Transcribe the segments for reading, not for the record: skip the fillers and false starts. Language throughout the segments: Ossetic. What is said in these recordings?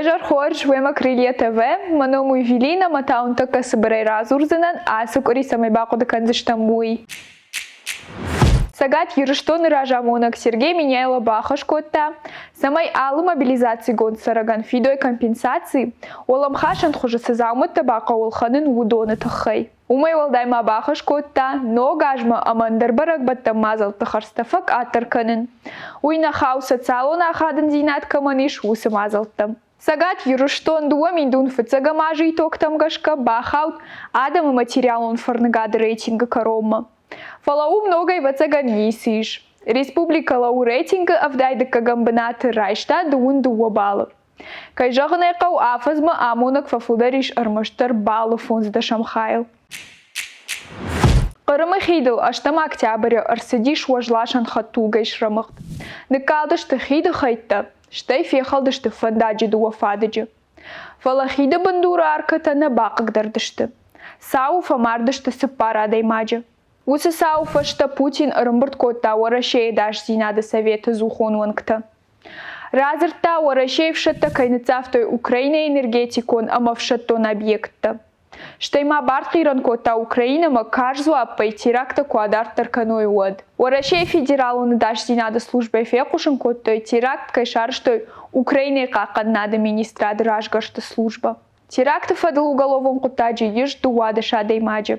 Уе зӕр хорз, уемӕ Крылья ТВ. Мӕ ном у Евелина, мӕ та уын тӕккӕ цыбырӕй радзурдзынӕн, ацы къуыри цӕмӕй бахъуыды кӕндзыстӕм, уый. Цӕгат Ирыстоны разамонӕг Сергей Меняйло бахӕс кодта, цӕмӕй алы мобилизацигонд цӕрӕгӕн фидой компенсаци, уӕлӕмхасӕн хуызы цы дзаумӕттӕ бахъӕуы ӕлхӕнын, уыдоны тыххӕй. Уымӕй уӕлдай ма бахӕс кодта Ног азмӕ ӕмӕ ӕндӕр бӕрӕгбӕттӕм мадзӕлтты хӕрдзтӕ фӕкъаддӕр кӕнын. Уый нӕ хауы социалон ахадындзинад кӕмӕн ис, уыцы мадзӕлттӕм. Цӕгат Ирыстон 2000 фыццӕгӕм азы итогтӕм гӕсгӕ бахауд адӕмы материалон фӕрныгады рейтингы кӕронмӕ. Фӕлӕ уым ногӕй ӕвӕццӕгӕн ницы ис. Республикӕ лӕууы рейтингы 72-ӕм бынаты, райста 22 баллы. Кӕй зӕгъын ӕй хъӕуы, афӕдзмӕ амонӕг фӕфылдӕр ис ӕрмӕстдӕр баллы фондздӕсӕм хайыл. Хъырымы хидыл ӕстӕм октябры ӕрцыдис уӕзласӕн хӕдтулгӕйы срӕмыгъд. Ныккалдысты хиды хӕйттӕ, стӕй фехӕлдысты фӕндаджы дыууӕ фадыджы. Фӕлӕ хиды бындуры аркӕтӕ нӕ бахъыгдард сты. Цауы фӕмардысты цыппар адӕймаджы. Уыцы цауы фӕстӕ Путин ӕрӕмбырд кодта Уӕрӕсейы ӕдасдзинады советы зухон уӕнгтӕ. Радзырдта, Уӕрӕсейы ӕфсӕдтӕ кӕй ныццавтой Украинӕйы энергетикон ӕмӕ ӕфсӕддон объекттӕ. Стӕй ма бартхъирӕн кодта Украинӕмӕ карз дзуаппӕй теракттӕ куы адарддӕр кӕной, уӕд. Уӕрӕсейы Федералон ӕдасдзинады службӕйы фехъусын кодтой, теракт кӕй сарӕзтой Украинӕйы хъахъхъӕнынады министрады разгӕрсты службӕ. Теракты фӕдыл уголовон хъуыддаджы ис 12 адӕймаджы.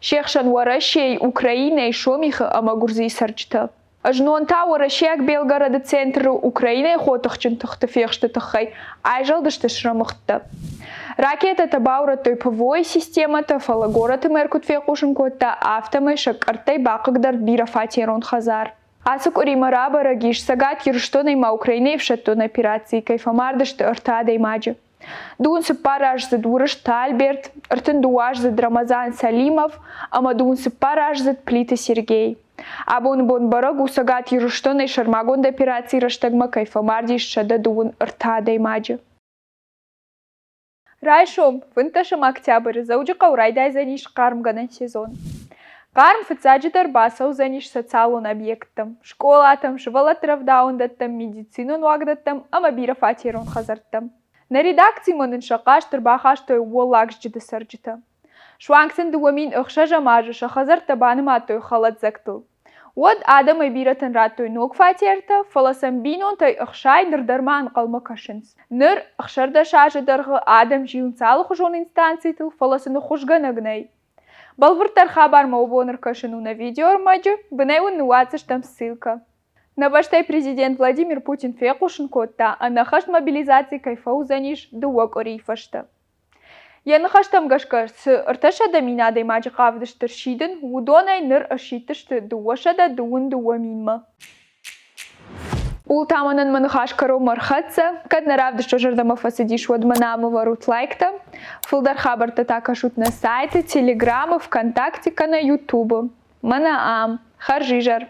Се хсӕн Уӕрӕсейы, Украинӕйы, Сомихы ӕмӕ Гуырдзыйы цӕрджытӕ. Знон та уӕрӕсейаг Белгороды центры Украинӕйы хотыхджын тыхты фехсты тыххӕй айзӕлдысты срӕмыгъдтӕ. Ракетӕтӕ баурӕдтой ПВО-йы системӕтӕ, фӕлӕ горӕты мэр куыд фехъусын кодта, афтӕмӕй сӕ къӕрттӕй бахъыгдард бирӕфатерон хӕдзар. Ацы къуыримӕ рабӕрӕг ис, Цӕгат Ирыстонӕй ма Украинӕйы ӕфсӕддон операцийы кӕй фӕмардысты ӕртӕ адӕймаджы. Дыууын цыппараздзыд Уырысты Альберт, 32-аздзыд Рамазан Салимов ӕмӕ дыууын цыппараздзыд Плиты Сергей. Абоны бон бӕрӕг у Цӕгат Ирыстонӕй сӕрмагонд операцийы рӕстӕгмӕ кӕй фӕмардис 123 адӕймаджы. Райсом, 15 октябры Дзӕуджыхъӕуы райдайдзӕнис хъармгӕнӕн сезон. Хъарм фыццаджыдӕр бацӕудзӕнис социалон объекттӕм, скъолатӕм, сывӕллӕтты рӕвдауӕндӕттӕм, медицинон уагдӕттӕм ӕмӕ бирӕфатерон хӕдзӕрттӕм. Нӕ редакцимӕ нын сӕ хъаст ӕрбахастой Уӕллаг Зджыды цӕрджытӕ. Суанг сын 2006 азы сӕ хӕдзӕрттӕ банымадтой хӕлӕддзӕгтыл. Уӕд адӕмӕй бирӕтӕн радтой ног фатертӕ, фӕлӕ сӕм бинонтӕй ӕхсай ныр дӕр ма ӕнхъӕлмӕ кӕсынц. Ныр 16 азы дӕргъы адӕм зилынц алыхуызон инстанцитыл, фӕлӕ сын ӕххуысгӕнӕг нӕй. Бӕлвырддӕр хабармӕ уӕ бон ӕркӕсын у нӕ видеоӕрмӕджы, бынӕй уын ныууадздзыстӕм ссылкӕ. Нӕ бӕстӕйы президент Владимир Путин фехъусын кодта, ӕнӕхӕст мобилизаци кӕй фӕуыдзӕнис дыууӕ къуырийы фӕстӕ. Йӕ ныхӕстӕм гӕсгӕ, цы 300 000 адӕймаджы хъавыдысты ӕрсидын, уыдонӕй ныр ӕрсидтысты 222 минмӕ. Ууыл та мӕнӕн мӕ ныхас кӕронмӕ ӕрхӕццӕ. Кӕд нӕ равдыст уӕ зӕрдӕмӕ фӕцыдис, уӕд мӕнӕ ам ӕвӕрут лайктӕ. Фылдӕр хабӕрттӕ та кӕсут нӕ сайты, Телеграмы, ВКонтакте кӕнӕ Ютубы. Мӕнӕ ам. Хӕрзизӕр!